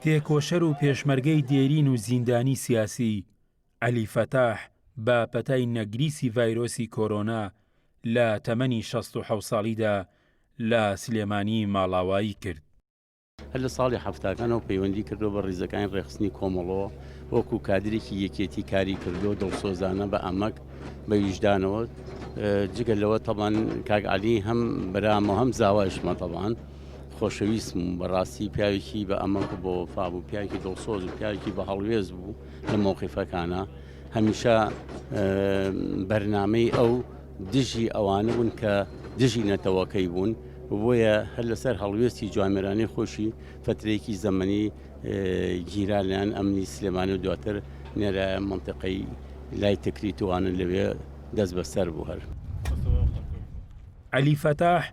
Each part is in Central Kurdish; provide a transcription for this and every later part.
تێکۆشەر و پێشمەرگەی دێرین و زیندانی سیاسی، عەلی فەتاح بە پەتای نەگریسی ڤایرۆسی کۆرۆنا لە تەمەنی 67 ساڵیدا لە سلێمانی ماڵاوایی کرد. هەر لە ساڵی حەفتاکانەوە پەیوەندی کردووە بە ڕیزەکانی ڕێکخستنی کۆمەڵەوە، وەکو کادرێکی یەکێتی کاری کردووە، دڵسۆزانە بە ئەمەک بە ویژدانەوە، جگە لەوە تەبان کاک عەلی هەم برامە هەم زاوایشمە تەبان خۆشەویستم و بەڕاستی پیاوێکی بە ئەمەک و بە وەفا بوو، پیاوێکی دڵسۆز و پیاوێکی بە هەڵوێست بوو لە مەوقیفەکانە، هەمیشە بەرنامەی ئەو دژی ئەوانە بوون کە دژی نەتەوەکەی بوون، بۆیە هەر لەسەر هەڵوێستی جوامێرانەی خۆشی فترەیەکی زەمەنی گیرا لەلایەن ئەمنی سلێمانی و دواتر نێرایە مەنتیقەی لای تکریت و ئەوانە لەوێ دەست بەسەر بوو هەر. عەلی فەتاح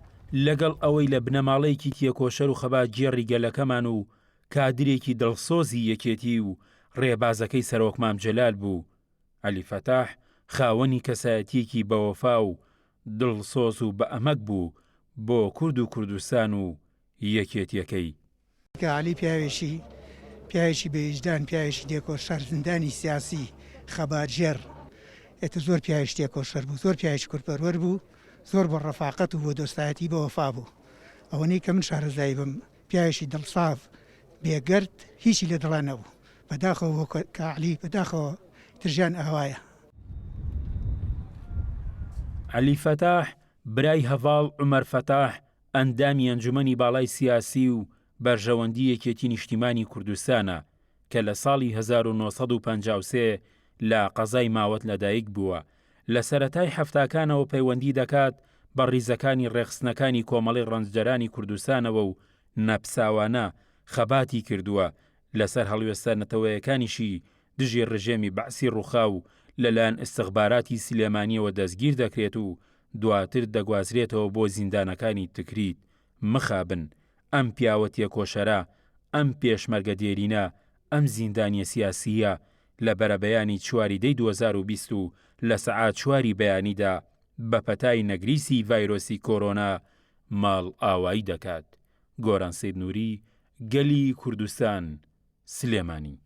لەگەڵ ئەوەی لە بنەماڵەیەکی تێکۆشەر و خەباتگێڕی گەلەکەمان و کادرێکی دڵسۆزی یەکێتی و ڕێبازەکەی سەرۆک مام جەلال بوو، عەلی فەتاح خاوەنی کەسایەتییەکی بەوەفا و دڵسۆز و بەئەمەک بوو بۆ کورد و کوردستان و یەکێتییەکەی. کە عەلی پیاوێکی پیاوێکی بەویژدان، پیاوێکی تێکۆشەر، زیندانی سیاسی، خەباتگێڕ، ئیتر زۆر پیاوێکی تێکۆشەر بوو، زۆر پیاوێکی کوردپەروەر بوو، زۆر بۆ ڕەفاقەت و بۆ دۆستایەتی بەوەفا بوو. ئەوەنەی کە من شارەزای بم، پیاوێکی دڵساف، بێگەرد، هیچی لە دڵا نەبوو. بەداخەوە بۆ کاک عەلی، بەداخەوە ئیتر ژیان ئاوایە. عەلی فەتاح، برای هەڤاڵ عومەر فەتاح، ئەندامی ئەنجومەنی باڵای سیاسی و بەرژەوەندی یەکێتی نیشتیمانی کوردستانە کە لە ساڵی 1953 لە قەزای ماوەت لەدایک بووە، لە سەرەتای حەفتاکانەوە پەیوەندی دەکات بە ڕیزەکانی ڕێکخستنەکانی کۆمەڵەی ڕەنجدەرانی کوردستانەوە و نەپساوانە خەباتی کردووە لەسەر هەڵوێستە نەتەوەیەکانیشی دژی ڕژێمی بەعسی ڕووخاو لەلایەن ئیستخباراتی سلێمانیەوە دەستگیر دەکرێت و دواتر دەگوازرێتەوە بۆ زیندانەکانی تکریت، مخابن ئەم پیاوە تێکۆشەرە، ئەم پێشمەرگە دێرینە، ئەم زیندانیە سیاسییە لە بەرەبەیانی چواری دەی 2020 و لە سەعات چواری بەیانیدا بە پەتای نەگریسی ڤایرۆسی کۆرۆنا ماڵئاوایی دەکات. گۆران سەید نوری، گەلی کوردستان، سلێمانی.